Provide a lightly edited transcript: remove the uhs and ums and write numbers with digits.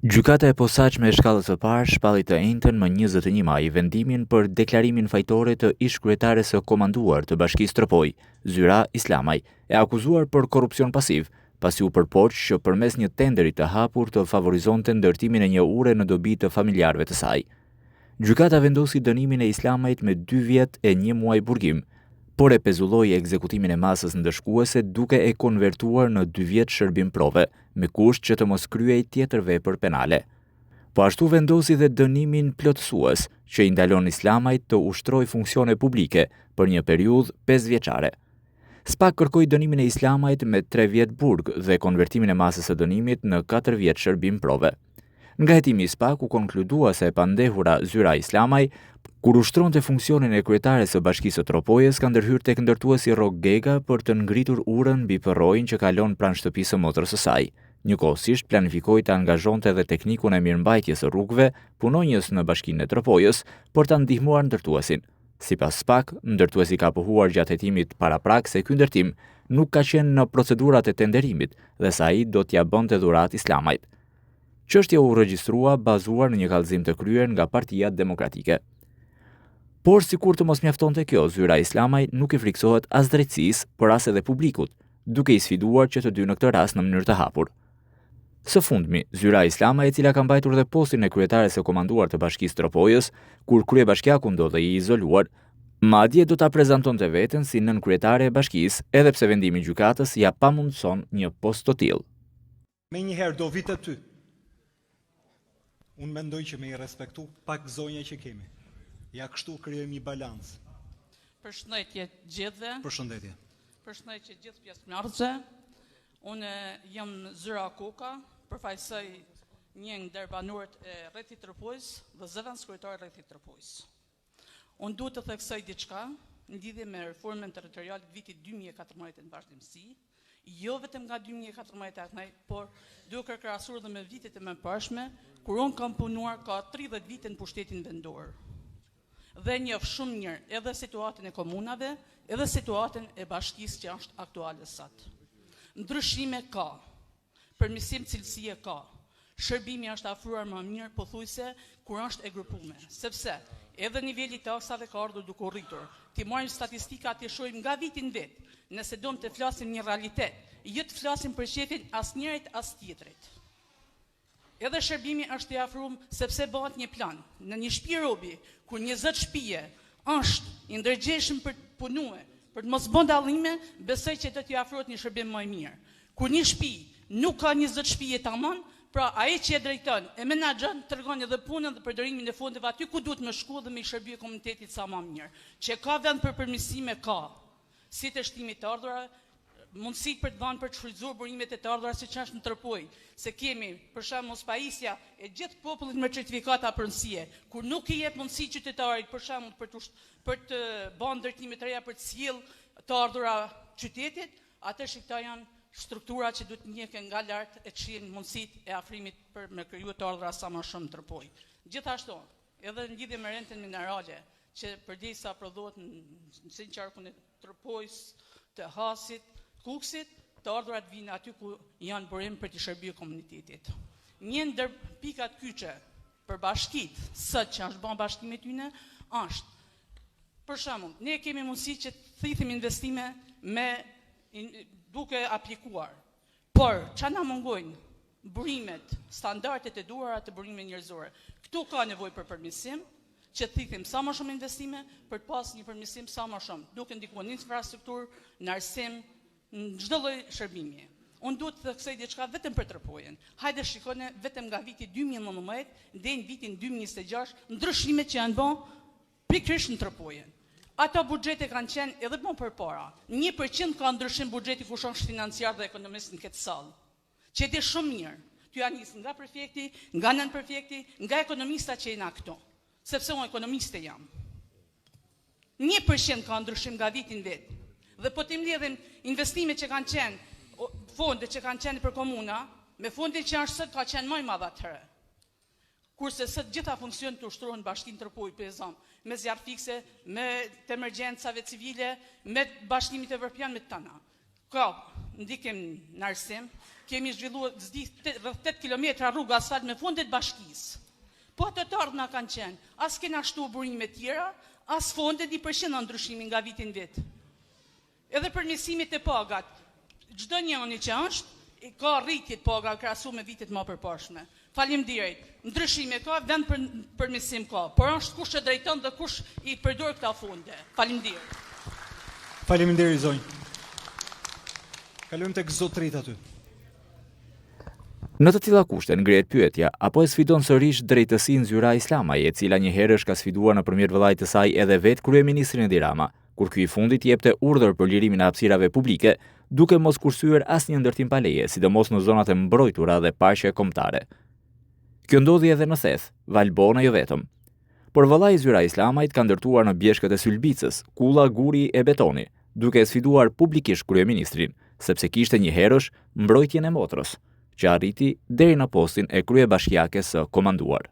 Gjykata e Posaçme e Shkallës së Parë shpalli të enjten më 21 maj vendimin për deklarimin fajtore të ish-kryetares së komanduar të Bashkisë Tropojë, Zyra Islamaj, e akuzuar për korrupsion pasiv, pasi u përpoq që përmes një tenderi të hapur të favorizonte ndërtimin e një ure në dobi të familjarëve të saj. Gjykata vendosi dënimin e Islamajt me 2 vjet e një muaj burgim, por e pezulloi ekzekutimin e masës ndëshkuese duke e konvertuar në 2 vjet shërbim prove, me kusht që të mos kryejë tjetër vepër penale. Po ashtu vendosi dhe dënimin plotësues, që i ndalon Islamajt të ushtrojë funksione publike për një periudhë pesëvjeçare. SPAK kërkoi dënimin e Islamajt me 3 vjet burg dhe konvertimin e masës së dënimit në 4 vjet shërbim prove. Nga hetimi i SPAK u konkludua se e pandehura Zyra Islamaj, kur ushtronte funksionin e kryetares së Bashkisë së Tropojës, ka ndërhyrë tek ndërtuesi Rrok Gega për të ngritur urën mbi përroin që kalon pranë shtëpisë së motrës së saj. Njëkohësisht planifikoi të angazhonte edhe teknikun e mirëmbajtjes së rrugëve, punonjës në Bashkinë e Tropojës, për ta ndihmuar ndërtuesin. Sipas SPAK, ndërtuesi ka pohuar gjatë hetimit paraprak se ky ndërtim nuk ka qenë në procedurat e tenderimit dhe se ai do t'ia bënte dhuratë Islamajt. Çështja u regjistrua bazuar në një kallëzim të kryer nga Partia Demokratike. Por sikur të mos mjaftonte kjo, Zyra Islamaj nuk i frikësohet as drejtësisë, por as edhe publikut, duke i sfiduar që të dy në këtë rast në mënyrë të hapur. Së fundmi, Zyra Islamaj, e cila ka mbajtur dhe postin e kryetares së komanduar të Bashkisë Tropojës, kur kryebashkiaku ndodhej i izoluar, madje do ta prezantonte veten si nënkryetare e bashkisë, edhe pse vendimi i gjykatës ia pamundëson një post të tillë. Menjëherë do vi te ty. Unë mendoj që me i respektu pak zonja që kemi. Ja kështu krijojmë një balancë. Përshëndetje gjithëve. Përshëndetje. Përshëndetje gjithë pjesëmarrësve. Unë jam Zyra Koka, përfaqësoj një ndër banorët e rrethit Tropojës dhe zëvendëskryetar i rrethit Tropojës. Unë duhet të theksoj diçka në lidhje me reformën territoriale të vitit 2014 në vazhdimësi, jo vetëm nga 2014 e por duke krahasuar dhe me vitet e mëparshme, kur unë kam punuar ka 30 vite në pushtetin vendor. Dhe njoh shumë mirë edhe situatën e komunave, edhe situatën e bashkisë që është aktuale sot. Ndryshime ka, Përmirësim cilësie ka. Shërbimi është afruar më mirë pothuajse kur është e grupume, sepse edhe niveli i taksave ka ardhur duke u rritur. T'i marrim statistikat t'i shohim nga viti në vit, nëse dom të flasim një realitet, jo të flasim për qefin as njërit as tjetrit. Edhe shërbimi është i afrum sepse bëhet një plan. Në një shtëpi robi, kur një zot shtëpie është i ndërgjegjshëm për të punue, për të mos bën dallime, besoj që do t'i afrohet një shërbim më i mirë. Kur një shtëpi nuk ka një zot shtëpie tamam, pra ai që e drejton, e menaxhon, tregon edhe punën dhe përdorimin e fondeve aty ku duhet me shku dhe me i shërby komunitetit sa më mirë. Që ka vend për përmirësime ka, si të shtimit të ardhurave, mundësitë për të dhënë për të shfrytëzuar burimet e të ardhura siç është në Tropojë, se kemi për shembull pajisja e gjithë popullit me certifikata pronësie, kur nuk i jep mundësi qytetarit për shembull për të për të bërë ndërtime të reja për të sjellë të ardhura qytetit, atëherë këta janë struktura që duhet të ndjeken nga lart e të shihen mundësitë e afrimit për me kriju të ardhura sa më shumë në Tropojë. Gjithashtu, edhe në lidhje me rentën minerale, që përderisa prodhohet në si në qarkun e Tropojës, të Hasit, Kukësit, të ardhurat vinë aty ku janë burim për t'i shërbyer komunitetit. Një ndër pikat kyçe për bashkitë, sot që është bën bashkimi i tyne, është Për shembull, ne kemi mundësi që të thithim investime me duke aplikuar. Por, ça na mungojnë? Burimet, standardet e duhura të burimeve njerëzore. Këtu ka nevojë për përmirësim, që të thithim sa më shumë investime, për të pas një përmirësim sa më shumë, duke ndikuar në infrastrukturë, në arsim, në çdo lloj shërbimi. Unë duhet të theksoj diçka vetëm për Tropojën. Hajde shikone vetëm nga viti 2019 deri në vitin 2026 ndryshimet që janë bë pikërisht në Tropojën. Ato buxhete kanë qenë edhe më përpara. 1% ka ndryshim buxheti kush është financiar dhe ekonomist në këtë sallë. Që e di shumë mirë. Ty ja nis nga prefekti, nga nënprefekti, nga ekonomista që jena këtu. Sepse unë ekonomiste jam. 1% ka ndryshim nga viti në vit. Dhe po t'i mbledhim investimet që kanë qenë, fondet që kanë qenë për komuna, me fondin që është sot ka qenë më i madh atëherë. Kurse sot gjitha funksionet ushtrohen në Bashkinë Tropojë, për zam, me zjarrfikse, me të emergjencave civile, me Bashkimit Evropian, me të tana. Ka ndikim në arsim, Kemi zhvillu s'di rreth 8 kilometra rrugë asfalt me fondet bashkisë. Po ato të ardhuna kanë qenë, as kena shtu burime tjera, as fondet 1% në ndryshimi nga viti n'vit. Edhe përmirësimit e pagat, çdo njëni që është, ka rritje të paga krahasu me vitet më përparshme. Faleminderit. Ndryshime ka, vend për përmirësim ka, por është kush e drejton dhe kush i përdor këta fonde. Faleminderit. Faleminderit zonjë. Kalojmë tek zotrit aty. Në të tilla kushte ngrihet pyetja, apo e sfidon sërish drejtësinë Zyra Islamaj, e cila njëherësh ka sfiduar nëpërmjet vëllait të saj edhe vetë kryeministrin Edi Rama, kur ky i fundit jepte urdhër për lirimin e hapësirave publike, duke mos kursyer asnjë ndërtim pa leje, sidomos në zonat e mbrojtura dhe parqe kombëtare. Kjo ndodhi edhe në Theth, Valbonë e jo vetëm. Por vëllai i Zyra Islamajt ka ndërtuar në bjeshkët e Sylbicës, kulla guri e betoni, duke e sfiduar publikisht kryeministrin, sepse kishte njëherësh mbrojtjen e motrës, që arriti deri në postin e kryebashkiakes së komanduar.